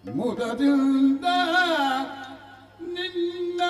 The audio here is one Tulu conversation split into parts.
ಮುದದಿಂದ ನಿನ್ನ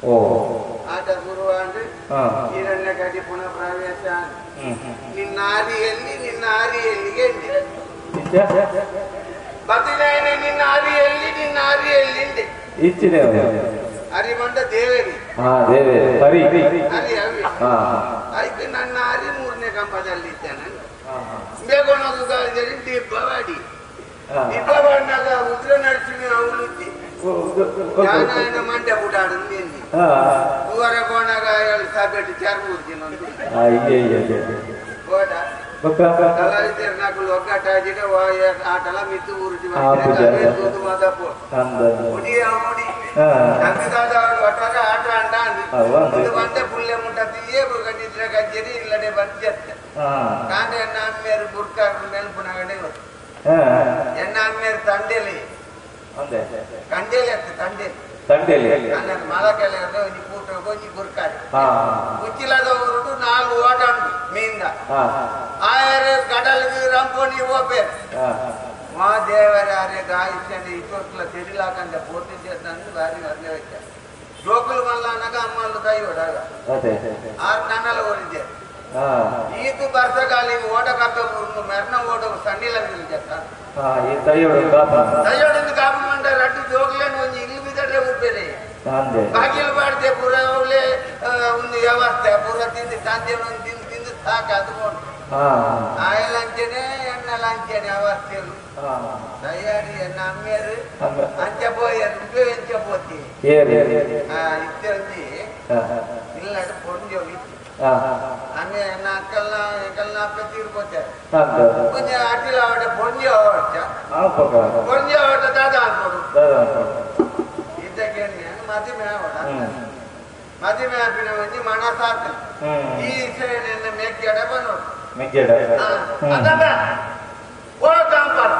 ಓ ಆಟ ಶುರುವಾಂಡ್ ಹಿರಣ್ಯ ಕಡಿ ಪುನಃ ಪ್ರವೇಶ ನಿನ್ನ ಆರಿಯಲ್ಲಿ ನಿನ್ನ ಆರಿಯಲ್ಲಿಗೆ ಬದಿಲೇನೆ ನಿನ್ನ ಆರಿಯಲ್ಲಿ ನಿನ್ನ ಆರಿಯಲ್ಲಿ ಇಚ್ಚಿನೆ ಅರಿಮಂಡ ದೇವೇರಿ ದೇವೇ ಹರಿ ಹರಿ ಅವಿ ಅದಕ್ಕೆ ನನ್ನ ಅರಿ ಮೂರನೇ ಕಂಬದಲ್ಲಿ ಇದ್ದೇನೆ ಬೇಗೋಣದು ದಿಬ್ಬವಾಡಿ ದಿಬ್ಬವಾಡಿನಾಗ ಉದ್ರ ನರಸಿಂಹ ಅವನು ಇದ್ದೆ ಜಾನಾಯನ ಮಂಡ್ಯ ಬುಡಾಡು ಎನ್ನಿ ಹೂವರ ಕೋಣಾಗ ಏಳು ಸಾಬೆಟ್ಟು ಚಾರ್ ಮೂರು ದಿನ ಕೋಟ ಕಲಾವಿದರ್ನಾಕುಲು ಒಗ್ಗಟ್ಟಾಜಿಡ ಆಟಲ ಮಿತ್ತು ಊರುಜಿ ಮಾತಾಪು ಉಡಿ ಉಡಿ ನಂಗದಾದ ಒಟ್ಟಾರೆ ಆಟ ಅಂಡ ಅಂದು ಬಂದೆ ಪುಲ್ಲೆ ಮುಟ್ಟ ತೀಯೇ ನಿದ್ರೆ ಕಜ್ಜೇರಿ ಇಲ್ಲಡೆ ಬಂದು ಕಾಂಡೆ ಎಣ್ಣ ಅಮ್ಮೇರು ಬುರ್ಕಾರ್ ನೆನಪುನಗಡೆ ಎಣ್ಣ ಅಮ್ಮೇರು ತಂಡೇಲಿ ಕಂಡೇಲಿ ಅತ್ತ ತಂಡೇಲಿ ತಂಡೇಲಿ ನನ್ನ ಮಲಕೆಲೆ ಒಂಜಿ ಕೂಟ ಒಂಜಿ ಬುರ್ಕಾರಿ ಉಚ್ಚಿಲದ ಊರುಡು ನಾಲ್ಕು ಓಟ ಉಂಟು ಮೀಂದ ಆಯರೆ ಕಡಲ್ಗೆ ರಂಪೋಣಿ ಓಪೇರು ಮಾ ದೇವರ ಅರೆ ಗಾಯಿಸಂಡೆ ಇಟೋಟ್ಲ ತೆರಿಲಾಕಂಡೆ ಪೋಟಿ చేద్దాను భారీ వర్ణ వచ్చా జోకులు మళ్ళానక అమ్మలు దయ్యోడాಗ ఆరు నన్నలు ఓడితే ఈತು ಬರ್సగాలి ఓట కప్ప మెర్న ఓట సన్నీల చేస్తా దయ్యోడు కాపమంటే రడ్డు జోకులేని ಒಂಜಿ ఇల్లు మీద ఊపేరే ಬಾಗಿಲು ಪಾಡ್ದೆ ಪೂರ ಅವಳೆ ಒಂದು ವ್ಯವಸ್ಥೆ ಪೂರ ತಿಂದು ತಂದೆ ತಿಂದು ತಿಂದು ಸಾಕು ಅದು ಆಯಿಲ್ ಅಂಚೆನೆ ಎಣ್ಣೆಲ ಅಂಚೆನೆ ಅವಸ್ಥೆలు ತಯಾರಿ ಎನ್ನ ಅಮ್ಮೇರು ಅಂಚೆ ಪೋಯರು ಎಂಚೆ ಪೋತಿ ಇತ್ತೆಂಜಿ ಇಲ್ಲಡು ಪೊಂಜೋ ಇತ್ತು ಅಮ್ಮೆ ಎನ್ನ ಅಕ್ಕಲ್ನ ಎಂಕಲ್ನ ಅಪ್ಪ ತೀರ್ಪೋತಾರೆ కొంచెం అట్టిల ఆవిడ పొంజి అవచ్చా పొంజి ఆవిడ దాదా అనుకోడు ಇದ್ದಕ್ಕೆ ಮದಿಮೆ ಆವಡ ಮದಿಮೆ ಆಪಿನ ಒಂಜಿ ಮನಸಾತ ಈ ಸೇನೆನ್ನ ಮೇಕ್ಕೆಡ ಬನ್ನೋಡು ಮೆಗ್ಗೆಡ ಅದನ್ನ ಓ ಕಾಂಪಾರ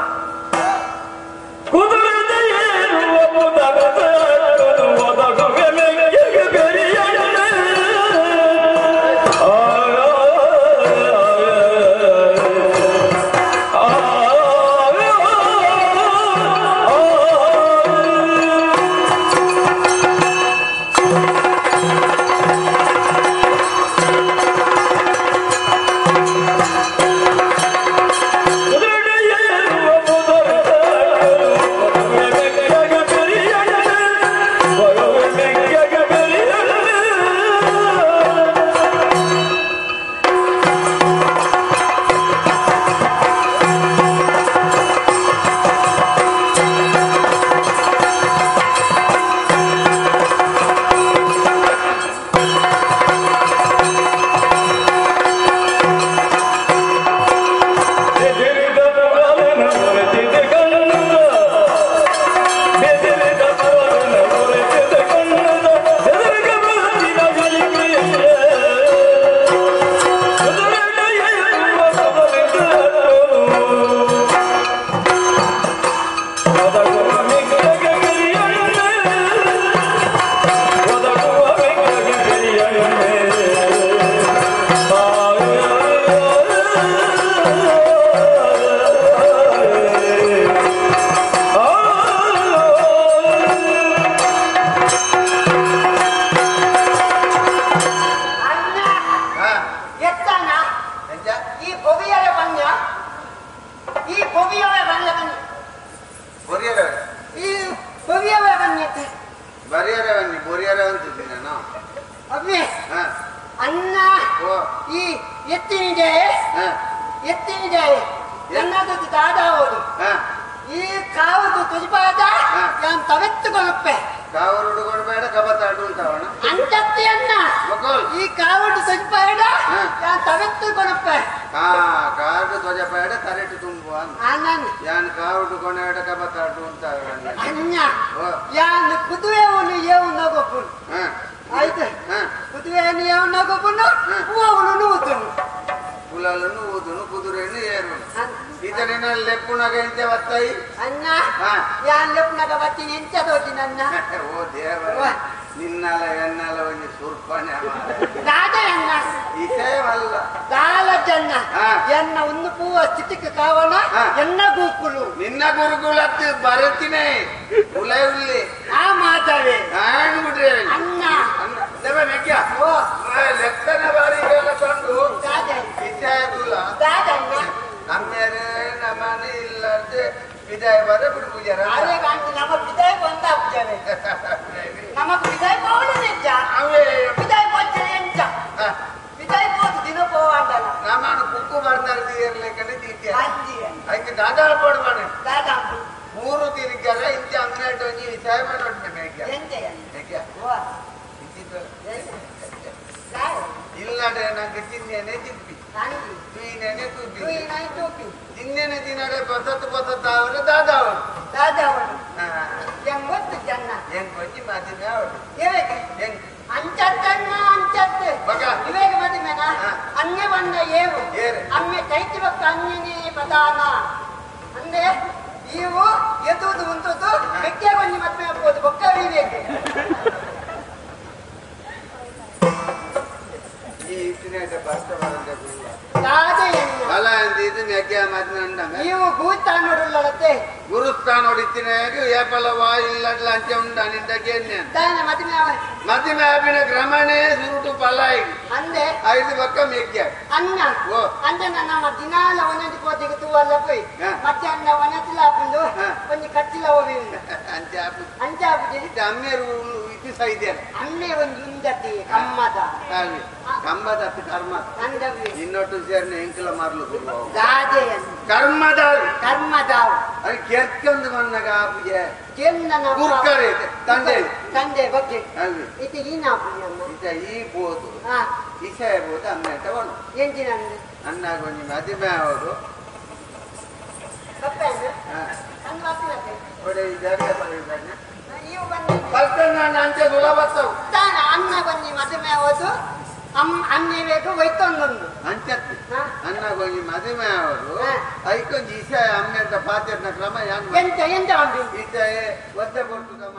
ಲೆಕ್ಕನ ಬಾರಿಗೆಲ್ಲ ತಂದು ವಿಷಯಗುಲ್ಲ ಅಮ್ಮೇರೆ ನಮ್ಮನೆ ಇಲ್ಲಾರ್ದೆ ವಿದಾಯ ಬರ ಬಿಡು ಪೂಜಾರ ನಮ್ಮ ವಿದಾಯ ಬಂದ ನಮಗ್ ವಿದಾಯ ಪೋವಳೆ ನಿಜ ವಿದಾಯ ಪೋಚೆ ಎಂಚ ವಿದಾಯ ಪೋದು ದಿನ ಪೋವಾಂಡಲ ನಮ್ಮನ್ನು ಕುಕ್ಕು ಬರ್ತಾರೆ ಇರ್ಲಿಕ್ಕನೆ ತೀರ್ತೀಯ ಹಂಗೆ ದಾದಾ ಪೋಡ್ಬಾನೆ ದಾದಾ ಮೂರು ತಿರುಗಲ್ಲ ಇಂಚ ಅಂಗನಾಟ ಒಂಜಿ ವಿಷಯ ಮಾಡೋಣ ಮೇಕೆ ಇಲ್ಲಾಡೆ ನಂಗೆ ತಿನ್ನೇನೆ ತಿಪ್ಪಿ ತುಯಿನೇನೆ ತುಪ್ಪಿ ತಿನ್ನೇನೆ ತಿನ್ನಡೆ ಬಸತ್ತು ಬಸತ್ತು ಅವರು ದಾದಾ ಅವರು ದಾದಾ ಅವರು ಎಂಗೊತ್ತು ಜನ ಹೆಂಗ್ ಒಂಜಿ ಮದುವೆ ಅವರು ಹೆಂಗ್ ಅಂಚತ್ತನ್ನ ಅಂಚತ್ತು ಇವೇಗ ಮದುವೆನ ಅನ್ಯ ಬಂದ ಏವು ಅಮ್ಮೆ ಕೈತಿ ಬಕ್ಕ ಅನ್ಯನೇ ಪ್ರಧಾನ ಅಂದ್ರೆ ಇವು ಎದ್ದುವುದು ಉಂಟದ್ದು ಬೆಕ್ಕೆ ಒಂಜಿ ಮದುವೆ ಆಗ್ಬೋದು ಬೊಕ್ಕ ವಿವೇಕ ಮದುವೆ ಕ್ರಮಣೇ ಸುರುಟು ಪಲಾಯಿ ಅಂದೆ ಐದು ಪಕ್ಕ ಮೆಕ್ಕೆ ಅನ್ನ ಅಂದೆ ನಮ್ಮ ದಿನಾಲ ಒಂದೊಂದು ಕೋತಿಗೆ ತೂವಲ್ಲ ಪೋಯ್ ಮಧ್ಯಾಹ್ನ ಒಂದೊಂದಿಲ್ಲ ಹಾಕೊಂಡು ಒಂಜಿ ಕಚ್ಚಿಲ ಹೋಗಿ ಅಂಚೆ ಆಪುಜಿ ಅಮ್ಮೇರು ಇದು ಸೈದ್ಯ ಅಮ್ಮೆ ಒಂದು ಉಂದತಿ ಕಮ್ಮದ ಕಂಬದ ಕರ್ಮ ಇನ್ನೊಟ್ಟು ಸೇರ್ನ ಎಂಕಲ ಮಾರ್ಲು ದಾದೆ ಕರ್ಮದಾರು ಕರ್ಮದಾವು ಅದು ಕೆರ್ಕೊಂದು ಮನ್ನಗ ಆಪುಜೆ ಕೆಂದನ ಗುರ್ಕರೆ ತಂದೆ ತಂದೆ ಬಗ್ಗೆ ಇದು ಈನ ಆಪುಜೆ ಅಮ್ಮ ಇತ ಈ ಬೋದು ಇಸೆ ಬೋದು ಅನ್ನ ತಗೊಂಡು ಎಂಜಿನ ಅನ್ನ ಕೊಂಜಿ ಮದುವೆ ಅವರು ಅನ್ನ ಕೊಂಜಿ ಮದುವೆ ಹೋದು ಅನ್ನ ಬೇಕು ಒಯ್ತೊಂದೊಂದು ಅಂಚತ್ತು ಅನ್ನ ಕೊಂಜಿ ಮದುವೆ ಅವರು ಐಕೊಂಜಿ ಇಸೆ ಅಮ್ಮ ಅಂತ ಪಾತ್ಯನ ಕ್ರಮ ಎಂತ ಎಂತ ಇಸೆ ಒದ್ದೆ ಕೊಡ್ತದ.